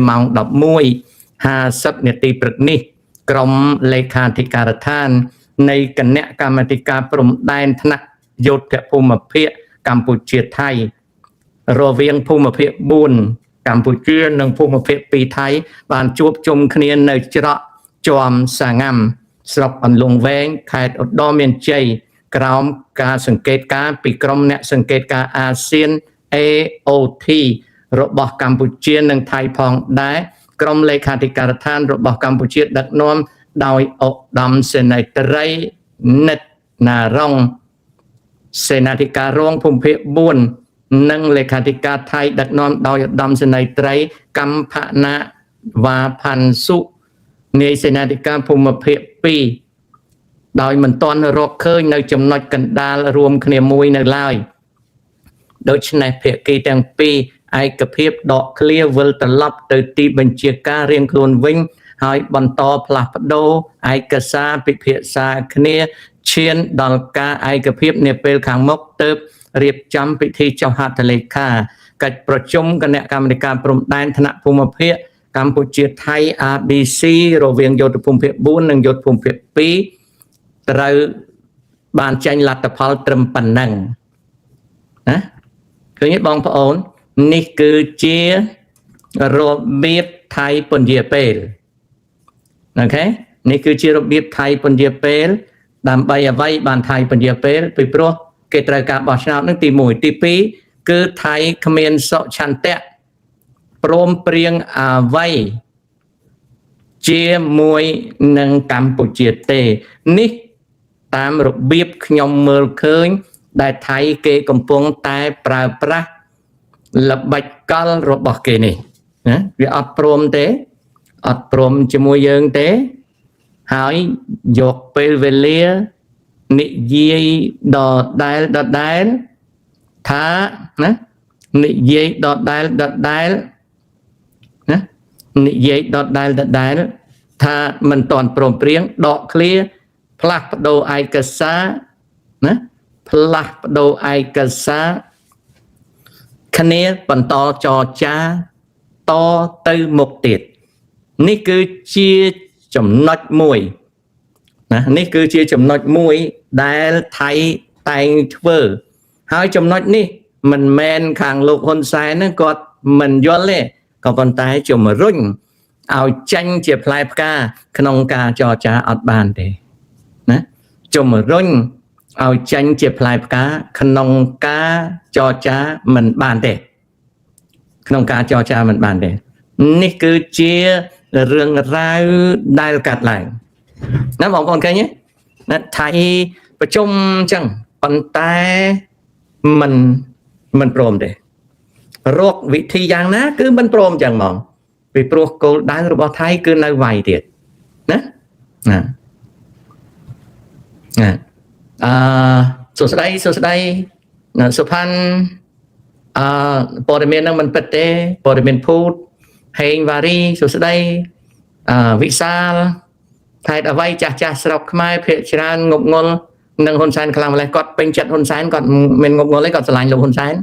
ម៉ោង11:50នាទីព្រឹកនេះ ក្រុមលេខាធិការដ្ឋាន នៃគណៈកម្មាធិការព្រំដែនថ្នាក់យោធភូមិភាគកម្ពុជាថៃ រវាងភូមិភាគ4កម្ពុជានិងភូមិភាគ2ថៃ បានជួបជុំគ្នានៅច្រកជាំសាងាំស្រុកអន្លង់វែងខេត្តឧត្តរមានជ័យក្រោមការសង្កេតការពីក្រុមអ្នកសង្កេតការអាស៊ាន AOT របស់កម្ពុជានិងថៃផងដែរក្រុមលេខាធិការដ្ឋានរបស់កម្ពុជាដឹកនាំដោយឧត្តមសេនីយ៍ត្រីនិតណារងសេនាធិការរងភូមិភាគ4និងលេខាធិការថៃដឹកនាំដោយឧត្តមសេនីយ៍ត្រីកម្មផណាវ៉ាផាន់សុនាយសេនាធិការភូមិភាគ2ដោយមិនទាន់រកឃើញនៅចំណុចកណ្ដាលរួមគ្នាមួយនៅឡើយដូច្នេះភាគីទាំងពីរឯកភាពដកឃ្លាវិលត្រឡប់ទៅទីបញ្ជាការរៀងខ្លួនវិញហើយបន្តផ្លាស់ប្ដូរឯកសារពិភាក្សាគ្នាឈានដល់ការឯកភាពនាពេលខាងមុខទើបរៀបចំពិធីចុះហត្ថលេខាកិច្ចប្រជុំគណៈកម្មាធិការព្រំដែនថ្នាក់ភូមិភាគកម្ពុជាថៃ ABC រវាងយោធភូមិភាគ4និងយោធភូមិភាគ2ត្រូវបានចេញលទ្ធផលត្រឹមប៉ុណ្ណឹងណាឃើញទេបងប្អូននេះគឺជារបៀបថៃពន្យាពេលអូខេនេះគឺជារបៀបថៃពន្យាពេលដើម្បីអ្វីបានថៃពន្យាពេលពីព្រោះគេត្រូវការបោះឆ្នោតនឹងទី1ទី2គឺថៃគ្មានសុឆន្ទៈព្រមព្រៀងអ្វីជាមួយនឹងកម្ពុជាទេនេះតាមរបៀបខ្ញុំមើលឃើញដែលថៃគេកំពុងតែប្រើប្រាស់ល្បិចកលរបស់គេនេះណាវាអត់ព្រមទេអត់ព្រមជាមួយយើងទេហើយយកពេលវេលានិយាយដដែលដដែលថាណានិយាយដដែលដដែលណានិយាយដដែលដដែលថាមិនតាន់ព្រមព្រៀងដកឃ្លាផ្លាស់ប្ដូរឯកសារណាផ្លាស់ប្ដូរឯកសារគ្នាបន្តចរចាតទៅមុខទៀតនេះគឺជាចំណុចមួយណានេះគឺជាចំណុចមួយដែលថៃតែងធ្វើហើយចំណុចនេះមិនមែនខាងលោកហ៊ុនសែនហ្នឹងគាត់មិនយល់ទេក៏ប៉ុន្តែជំរុញឲ្យចាញ់ជាផ្លែផ្កាក្នុងការចរចាអត់បានទេណាជំរុញឲ្យចាញ់ជាផ្លែផ្កាក្នុងការចរចាមិនបានទេក្នុងការចរចាមិនបានទេនេះគឺជារឿងរ៉ាវដែលកាត់ឡើងណាបងប្អូនឃើញទេណាថៃប្រជុំអញ្ចឹងប៉ុន្តែមិនព្រមទេរកវិធីយ៉ាងណាគឺមិនព្រមអញ្ចឹងហ្មងពីព្រោះគោលដៅរបស់ថៃគឺនៅវាយទៀតណាណាណាអឺសួស្តីសួស្តីសុផាន់អឺព័ត៌មាននឹងមិនពិតទេព័ត៌មានភូតហេងវ៉ារីសួស្តីអឺវិសាលហេតុអ្វីចាស់ចាស់ស្រុកខ្មែរភាគច្រើនងប់ងល់នឹងហ៊ុនសែនខ្លាំងម្ល៉េះគាត់ពេញចិត្តហ៊ុនសែនគាត់មិនងប់ងល់ទេគាត់ស្រឡាញ់លោកហ៊ុនសែន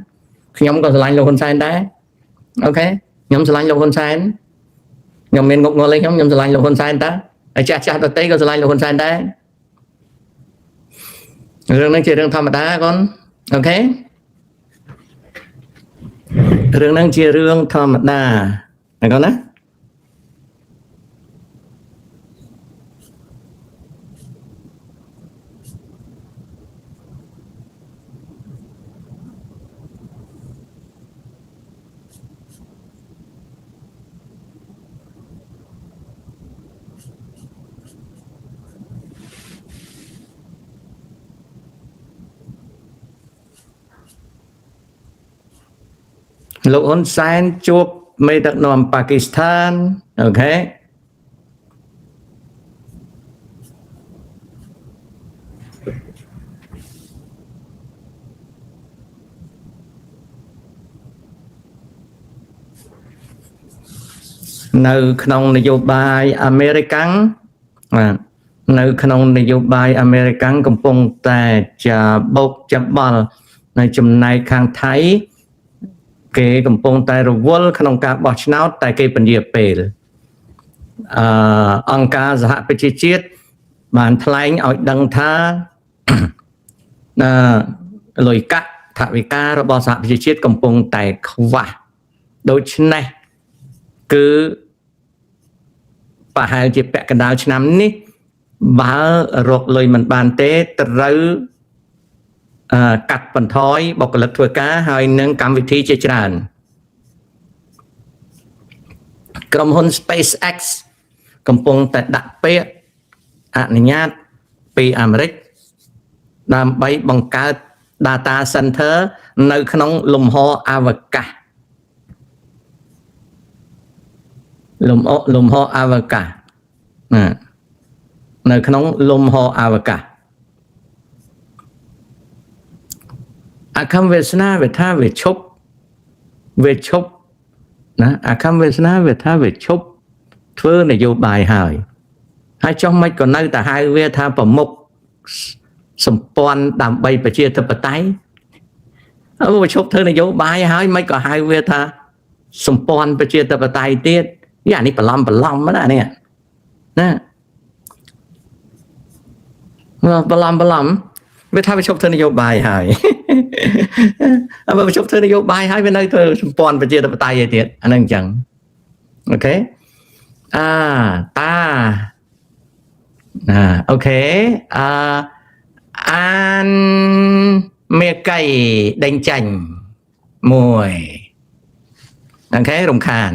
ខ្ញុំក៏ស្រឡាញ់លោកហ៊ុនសែនដែរអូខេខ្ញុំស្រឡាញ់លោកហ៊ុនសែនខ្ញុំមានងប់ងល់ទេខ្ញុំស្រឡាញ់លោកហ៊ុនសែនតាហើយចាស់ចាស់ដទៃក៏ស្រឡាញ់លោកហ៊ុនសែនដែររឿងហ្នឹងជារឿងធម្មតាកូនអូខេរឿងហ្នឹងជារឿងធម្មតាណាកូនណាលោកហ៊ុនសែនជួបមេដឹកនាំប៉ាគីស្ថានអូខេនៅក្នុងនយោបាយអាមេរិកាំងបាទនៅក្នុងនយោបាយអាមេរិកាំងកំពុងតែจะបោកច្បល់នៅចំណែកខាងថៃ គេកំពុងតែរវល់ក្នុងការបោះឆ្នោតតែគេពន្យាពេលអឺអង្គការសហប្រជាជាតិបានថ្លែងឲ្យដឹងថាអឺលុយកាក់ថវិការបស់សហប្រជាជាតិកំពុងតែខ្វះដូច្នេះគឺប្រហែលជាពាក់កណ្ដាលឆ្នាំនេះបើរកលុយមិនបានទេត្រូវកាត់បន្ថយបុគ្គលិកធ្វើការហើយនឹងកម្មវិធីជាច្រើនក្រុមហ៊ុន SpaceX កំពុងតែដាក់ពាក្យអនុញ្ញាតពីអាមេរិកដើម្បីបង្កើត data center នៅក្នុងលំហអវកាសលំហអវកាសណានៅក្នុងលំហអវកាសអាខំវាសនាវាថាវាឈប់វាឈប់ណាអាខំវាសនាវាថាវាឈប់ធ្វើនយោបាយហើយហើយចុះមិនក៏នៅតែហៅវាថាប្រមុខសម្ព័ន្ធដើម្បីប្រជាធិបតេយ្យអើវាឈប់ធ្វើនយោបាយហើយមិនក៏ហៅវាថាសម្ព័ន្ធប្រជាធិបតេយ្យទៀតយ៉ានេះបន្លំបន្លំណានេះណាបន្លំបន្លំវាថាវាឈប់ធ្វើនយោបាយហើយអើវាឈប់ធ្វើនយោបាយហើយវានៅធ្វើសម្ព័ន្ធប្រជាធិបតេយ្យឯទៀតអានឹងអញ្ចឹងអូខេអាតាណាអូខេអឺអានមេកៃដេញចាញ់មួយអូខេរំខាន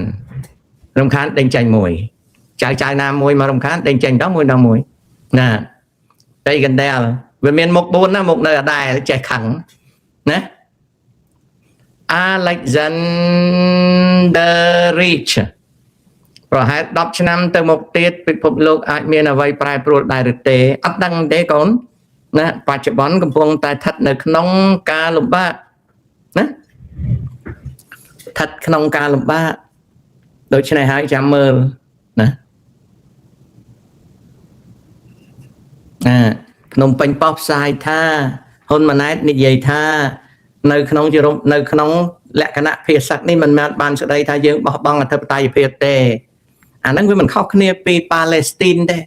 រំខានដេញចាញ់មួយចៅចៅណាមួយមករំខានដេញចាញ់ដល់មួយដល់មួយណាដីកណ្ដាលវាមានមុខ4ណាមុខនៅអដែលចេះខឹងណា Alexander Rich ប្រហែល10ឆ្នាំទៅមុខទៀតពិភពលោកអាចមានអ្វីប្រែប្រួលដែរឬទេអត់ដឹងទេកូនណាបច្ចុប្បន្នកំពុងតែស្ថិតនៅក្នុងការលំបាកណាស្ថិតក្នុងការលំបាកដូច្នេះហើយចាំមើលណាអាភ្នំពេញប៉ុស្តិ៍ផ្សាយថាហ៊ុនម៉ាណែតនិយាយថានៅក្នុងជានៅក្នុងលក្ខណៈភាសានេះមិនមែនបានស្ដីថាយើងបោះបង់អធិបតេយ្យភាពទេអាហ្នឹងវាមិនខុសគ្នាពីប៉ាឡេស្ទីនទេ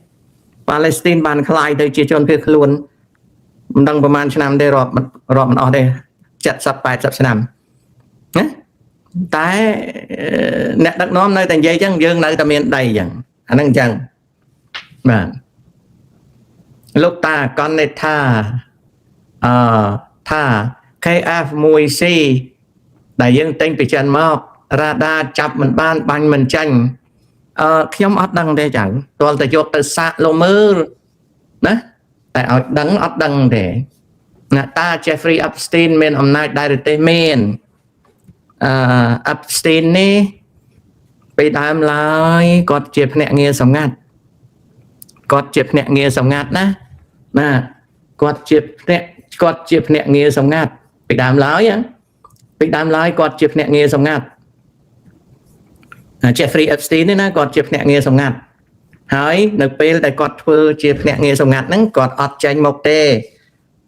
ប៉ាឡេស្ទីនបានក្លាយទៅជាជនភៀសខ្លួនមិនដឹងប្រហែលឆ្នាំទេរាប់រាប់មិនអស់ទេ70 80ឆ្នាំណាតែអ្នកដឹកនាំនៅតែនិយាយចឹងយើងនៅតែមានដីចឹងអាហ្នឹងចឹងបាទលោកតាកណិថាអឺថា KF1C ដែលយើងទិញពីចិនមករ៉ាដាចាប់មិនបានបាញ់មិនចាញ់អឺខ្ញុំអត់ដឹងទេចៅទាល់តែយកទៅសាកលោកមើលណាតែឲ្យដឹងអត់ដឹងទេណាតា Jeffrey Epstein មានអំណាចដែរឬទេមានអឺ Epstein នេះពេលដើមឡើយគាត់ជាភ្នាក់ងារសម្ងាត់គាត់ជាភ្នាក់ងារសម្ងាត់ណាណាគាត់ជាភ្នាក់គាត់ជាភ្នាក់ងារសម្ងាត់ពីដើមឡើយពីដើមឡើយគាត់ជាភ្នាក់ងារសម្ងាត់ Jeffrey Epstein នេះណាគាត់ជាភ្នាក់ងារសម្ងាត់ហើយនៅពេលដែលគាត់ធ្វើជាភ្នាក់ងារសម្ងាត់ហ្នឹងគាត់អត់ចេញមុខទេ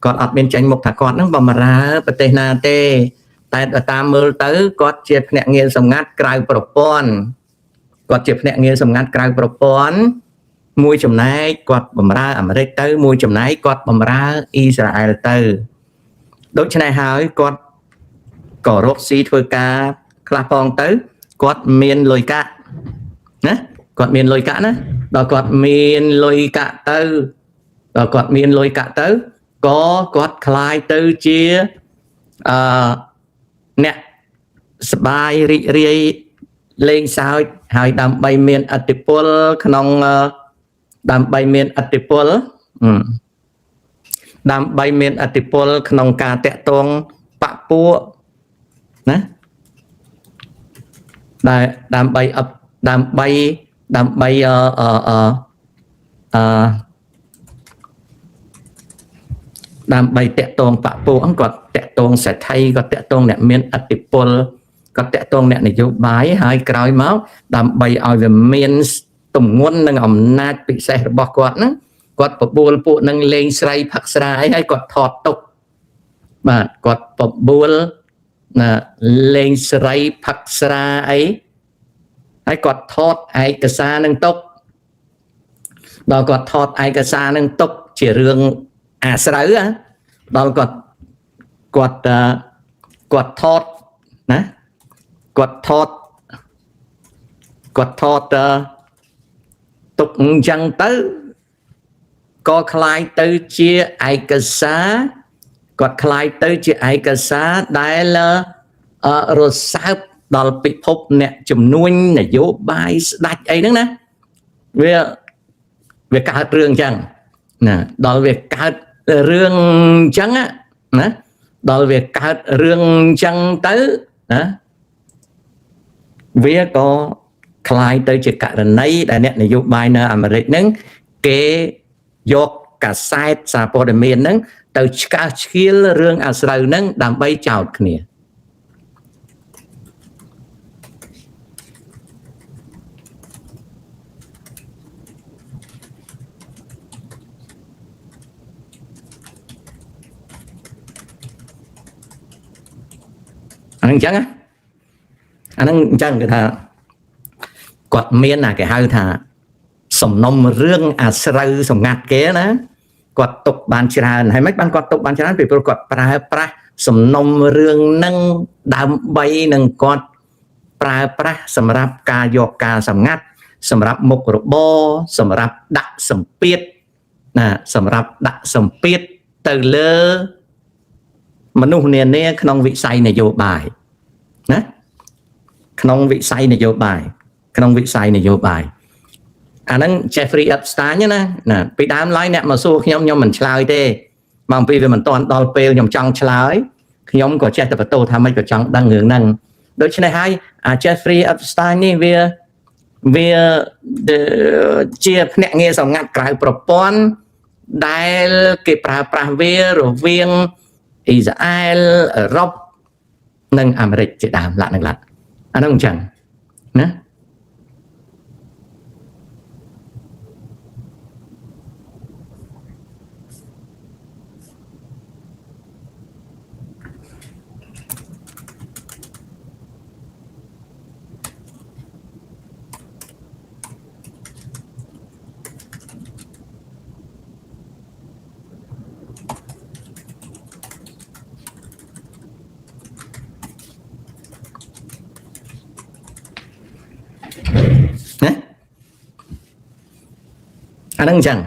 គាត់អត់មានចេញមុខថាគាត់ហ្នឹងបំរើប្រទេសណាទេតែតាមមើលទៅគាត់ជាភ្នាក់ងារសម្ងាត់ក្រៅប្រព័ន្ធគាត់ជាភ្នាក់ងារសម្ងាត់ក្រៅប្រព័ន្ធមួយចំណែកគាត់បំរើអាមេរិកទៅមួយចំណែកគាត់បំរើអ៊ីស្រាអែលទៅដូច្នេះហើយគាត់ក៏រកស៊ីធ្វើការខ្លះផងទៅគាត់មានលុយកាក់ណាគាត់មានលុយកាក់ណាដល់គាត់មានលុយកាក់ទៅដល់គាត់មានលុយកាក់ទៅក៏គាត់ក្លាយទៅជាអឺអ្នកសបាយរីករាយលេងសើចហើយដើម្បីមានឥទ្ធិពលក្នុងដើម្បីមានឥទ្ធិពលដើម្បីមានឥទ្ធិពលក្នុងការតាក់ទងបពពួកណាដែលដើម្បីដើម្បីដើម្បីអឺអឺអឺដើម្បីតាក់ទងបពពួកគាត់តាក់ទងសេដ្ឋីគាត់តាក់ទងអ្នកមានឥទ្ធិពលគាត់តាក់ទងអ្នកនយោបាយហើយក្រោយមកដើម្បីឲ្យវាមានទម្ងន់និងអំណាចពិសេសរបស់គាត់ហ្នឹងគាត់បបួលពួកនឹងលេងស្រីផឹកស្រាអីហើយគាត់ថតទុកបាទគាត់បបួល ណាលេងស្រីផឹកស្រាអីហើយគាត់ថតឯកសារនឹងទុកដល់គាត់ថតឯកសារនឹងទុកជារឿងអាស្រូវដល់គាត់គាត់គាត់ថតណាគាត់ថតគាត់ថតទុកអញ្ចឹងទៅក៏คล้ายទៅជាឯកសារគាត់คล้ายទៅជាឯកសារដែលរសើបដល់ពិភពអ្នកជំនួញនយោបាយស្ដាច់អីហ្នឹងណាវាវាកើតរឿងអញ្ចឹងណាដល់វាកើតរឿងអញ្ចឹងណាដល់វាកើតរឿងអញ្ចឹងទៅណាវាក៏คล้ายទៅជាករណីដែលអ្នកនយោបាយនៅអាមេរិកហ្នឹងគេយកកាសែតសារព័ត៌មានហ្នឹងទៅឆ្កើឆ្កៀលរឿងអាស្រូវហ្នឹងដើម្បីចោទគ្នា អាហ្នឹងអញ្ចឹងអាហ្នឹងអញ្ចឹងគេថាគាត់មានណាគេហៅថាសំណុំរឿងអាស្រូវសម្ងាត់គេណាគាត់ទុកបានច្រើនហើយមិនបានគាត់ទុកបានច្រើនពីព្រោះគាត់ប្រើប្រាស់សំណុំរឿងហ្នឹងដើម្បីនឹងគាត់ប្រើប្រាស់សម្រាប់ការយកការសម្ងាត់សម្រាប់មុខរបរសម្រាប់ដាក់សម្ពាធណាសម្រាប់ដាក់សម្ពាធទៅលើមនុស្សនានាក្នុងវិស័យនយោបាយណាក្នុងវិស័យនយោបាយក្នុងវិស័យនយោបាយអាហ្នឹង Jeffrey Epstein ណាណាពីដើមឡើយអ្នកមកសួរខ្ញុំខ្ញុំមិនឆ្លើយទេមកពីវាមិនទាន់ដល់ពេលខ្ញុំចង់ឆ្លើយខ្ញុំក៏ចេះតែបន្ទោសថាម៉េចក៏ចង់ដឹងរឿងហ្នឹងដូច្នេះហើយអា Jeffrey Epstein នេះវាវាជាភ្នាក់ងារសម្ងាត់ក្រៅប្រព័ន្ធដែលគេប្រើប្រាស់វារវាងអ៊ីស្រាអែលអឺរ៉ុបនិងអាមេរិកជាដើមឡាក់នឹងឡាក់អាហ្នឹងអញ្ចឹងណាណាអាហ្នឹងអញ្ចឹង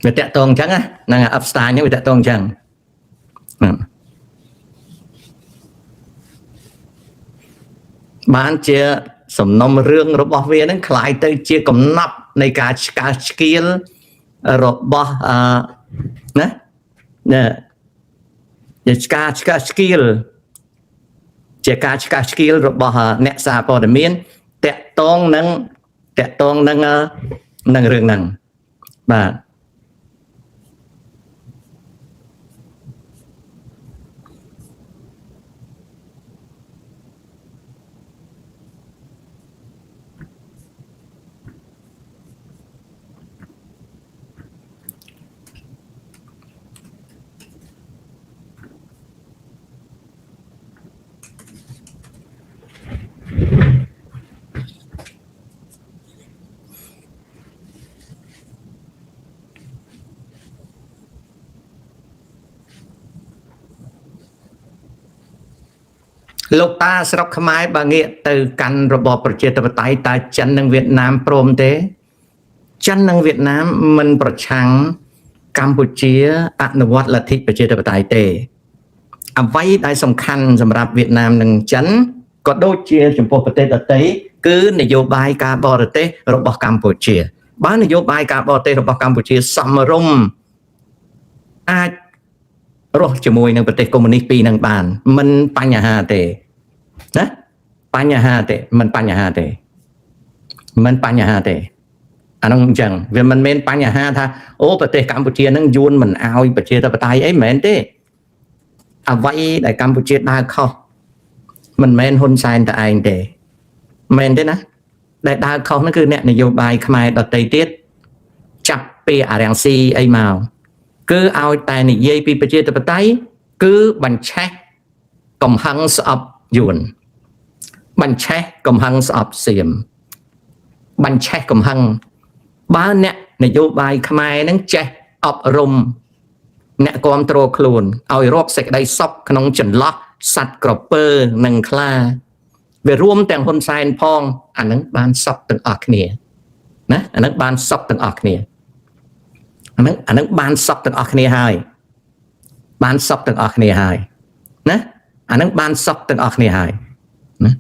វាតាក់តងអញ្ចឹងហ្នឹង Epstein ហ្នឹងវាតាក់ទងអញ្ចឹងបានជាសំណុំរឿងរបស់វាហ្នឹងคล้ายទៅជាកំណប់នៃការឆ្កើឆ្កៀលរបស់អឺណាណាជាការឆ្កើឆ្កៀលជាការឆ្កើឆ្កៀលរបស់អ្នកសារព័ត៌មានតាក់តងនឹងតាក់តងនឹងនឹងរឿងហ្នឹងបាទលោកតាស្រុកខ្មែរបើងាកទៅកាន់របបប្រជាធិបតេយ្យតើចិននិងវៀតណាមព្រមទេចិននិងវៀតណាមមិនប្រឆាំងកម្ពុជាអនុវត្តលទ្ធិប្រជាធិបតេយ្យទេអ្វីដែលសំខាន់សម្រាប់វៀតណាមនិងចិនក៏ដូចជាចំពោះប្រទេសដទៃគឺនយោបាយការបរទេសរបស់កម្ពុជាបើនយោបាយការបរទេសរបស់កម្ពុជាសមរម្យអាចរស់ជាមួយនឹងប្រទេសកុម្មុយនីសពីរនឹងបានមិនបញ្ហាទេណាបញ្ហាទេមិនបញ្ហាទេមិនបញ្ហាទេអានោះអញ្ចឹងវាមិនមែនបញ្ហាថាអូប្រទេសកម្ពុជានឹងយួនមិនអោយប្រជាធិបតេយ្យអីមិនមែនទេអ្វីដែលកម្ពុជាដើរខុសមិនមែនហ៊ុនសែនតែឯងទេមែនទេណាដែលដើរខុសនោះគឺអ្នកនយោបាយខ្មែរដទៃទៀតចាប់ពីអារាំងស៊ីអីមក គឺឲ្យតែនិយាយពីប្រជាធិបតេយ្យគឺបញ្ឆេះកំហឹងស្អប់យួនបញ្ឆេះកំហឹងស្អប់សៀមបញ្ឆេះកំហឹងបើអ្នកនយោបាយខ្មែរនឹងចេះអប់រំអ្នកគ្រប់គ្រងខ្លួនឲ្យរកសេចក្តីសុខក្នុងចន្លោះសត្វក្រពើនិងខ្លាវារួមទាំងហ៊ុនសែនផងអានឹងបានសុខទាំងអស់គ្នាណាអានឹងបានសុខទាំងអស់គ្នាអានឹងបានសុខទាំងអស់គ្នាហើយបានសុខទាំងអស់គ្នាហើយណាអានឹងបានសុខទាំងអស់គ្នាហើយណា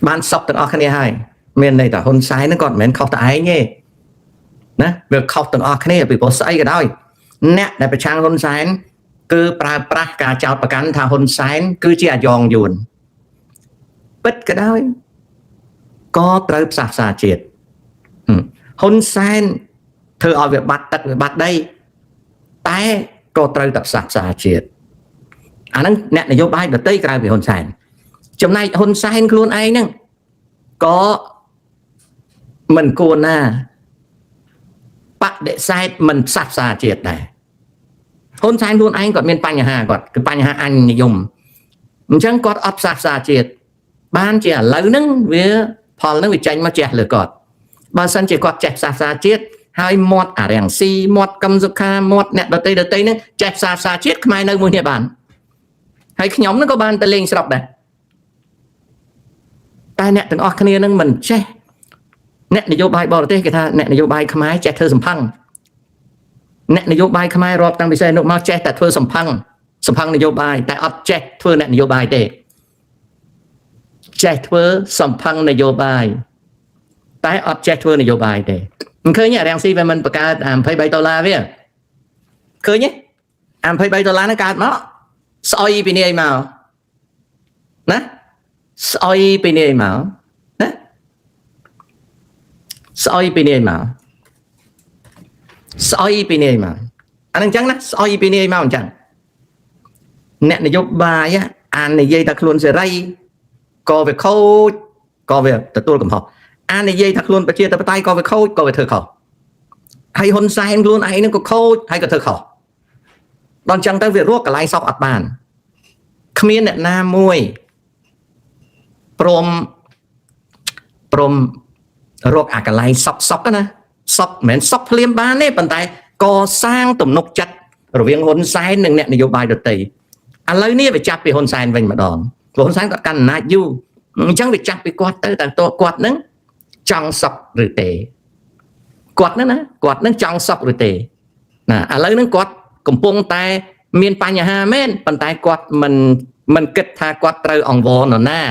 បានសុខទាំងអស់គ្នាហើយមានន័យថាហ៊ុនសែនហ្នឹងគាត់មិនមែនខុសតែឯងទេណាវាខុសទាំងអស់គ្នាពីព្រោះស្អីក៏ដោយអ្នកដែលប្រឆាំងហ៊ុនសែនគឺប្រើប្រាស់ការចោទប្រកាន់ថាហ៊ុនសែនគឺជាអាយ៉ងយួនពិតក៏ដោយក៏ត្រូវផ្សះផ្សាជាតិហ៊ុនសែនធ្វើឲ្យវាបាត់ទឹកវាបាត់ដីតែក៏ត្រូវតែផ្សះផ្សាជាតិអាហ្នឹងអ្នកនយោបាយដទៃក្រៅពីហ៊ុនសែនចំណែកហ៊ុនសែនខ្លួនឯងហ្នឹងក៏មិនគួរណាបដិសេធមិនផ្សះផ្សាជាតិដែរហ៊ុនសែនខ្លួនឯងគាត់មានបញ្ហាគាត់គឺបញ្ហាអញនិយមអញ្ចឹងគាត់អត់ផ្សះផ្សាជាតិបានជាឥឡូវហ្នឹងវាផលហ្នឹងវាចេញមកជះលើគាត់បើសិនជាគាត់ចេះផ្សះផ្សាជាតិហើយមាត់អារាំងស៊ីមាត់កឹមសុខាមាត់អ្នកដតីដតីហ្នឹងចេះផ្សះផ្សាជាតិខ្មែរនៅមួយនេះបានហើយខ្ញុំហ្នឹងក៏បានទៅលេងស្រុកដែរតែអ្នកទាំងអស់គ្នានឹងមិនចេះអ្នកនយោបាយបរទេសគេថាអ្នកនយោបាយខ្មែរចេះធ្វើសម្ផឹងអ្នកនយោបាយខ្មែររាប់តាំងពីសេនុមកចេះតែធ្វើសម្ផឹងសម្ផឹងនយោបាយតែអត់ចេះធ្វើអ្នកនយោបាយទេចេះធ្វើសម្ផឹងនយោបាយតែអត់ចេះធ្វើនយោបាយទេមិនឃើញទេអារាំងស៊ីវាមិនបង្កើតអា23ដុល្លារវាឃើញទេអា23ដុល្លារហ្នឹងកើតមកស្អុយពីនេះមកណាស្អុយពីនេះមកណាស្អុយពីនេះមកស្អុយពីនេះមកអានឹងអញ្ចឹងណាស្អុយពីនេះមកអញ្ចឹងអ្នកនយោបាយអាននិយាយថាខ្លួនសេរីក៏វាខូចក៏វាទទួលកំហុសអាននិយាយថាខ្លួនប្រជាធិបតេយ្យក៏វាខូចក៏វាធ្វើខុសហើយហ៊ុនសែនខ្លួនឯងនឹងក៏ខូចហើយក៏ធ្វើខុសដល់អញ្ចឹងទៅវារកកន្លែងសោកអត់បានគ្មានអ្នកណាមួយព្រមព្រមរកអាកន្លែងសក់សក់ណាសក់មិនមែនសក់ភ្លាមបានទេប៉ុន្តែកសាងទំនុកចិត្តរវាងហ៊ុនសែននិងអ្នកនយោបាយដទៃឥឡូវនេះវាចាប់ពីហ៊ុនសែនវិញម្ដងព្រោះហ៊ុនសែនគាត់កាន់អំណាចយូរអញ្ចឹងវាចាប់ពីគាត់ទៅតើតើគាត់នឹងចង់សក់ឬទេគាត់ហ្នឹងណាគាត់នឹងចង់សក់ឬទេណាឥឡូវហ្នឹងគាត់កំពុងតែមានបញ្ហាមែនប៉ុន្តែគាត់មិនគិតថាគាត់ត្រូវអង្វរនរណា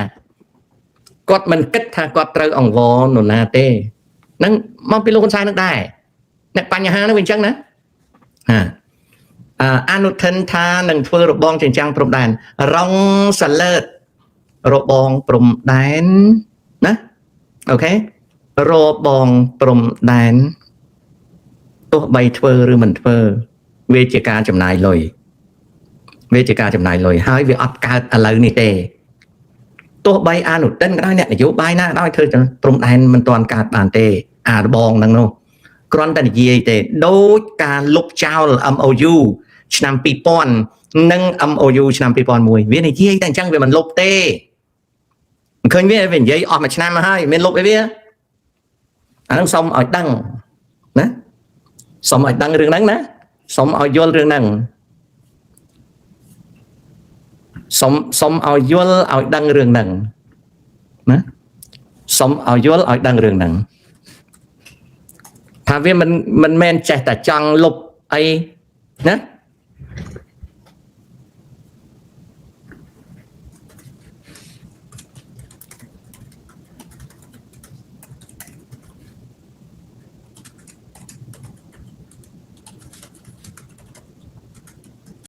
គាត់មិនគិតថាគាត់ត្រូវអង្វរនរណាទេហ្នឹងមកពីលោកហ៊ុនសែននឹងដែរអ្នកបញ្ហាហ្នឹងវាអញ្ចឹងណាហាអនុធិនថានឹងធ្វើរបងចិញ្ចាំងព្រំដែនរងសាលើតរបងព្រំដែនណាអូខេរបងព្រំដែនទោះបីធ្វើឬមិនធ្វើវាជាការចំណាយលុយវាជាការចំណាយលុយហើយវាអត់កើតឥឡូវនេះទេទោះបីអនុទិនក៏ដោយអ្នកនយោបាយណាក៏ដោយធ្វើព្រំដែនមិនទាន់កើតបានទេអារបងហ្នឹងនោះគ្រាន់តែនិយាយទេដូចការលុបចោល MOU ឆ្នាំ2000និង MOU ឆ្នាំ2001វានិយាយតែអញ្ចឹងវាមិនលុបទេមិនឃើញវានិយាយអស់មួយឆ្នាំមកហើយមានលុបអីវាអាហ្នឹងសុំឲ្យដឹងណាសុំឲ្យដឹងរឿងហ្នឹងណាសុំឲ្យយល់រឿងហ្នឹងសុំឲ្យយល់ឲ្យដឹងរឿងហ្នឹងណាសុំឲ្យយល់ឲ្យដឹងរឿងហ្នឹងថាវាមិនមែនចេះតែចង់លុបអីណា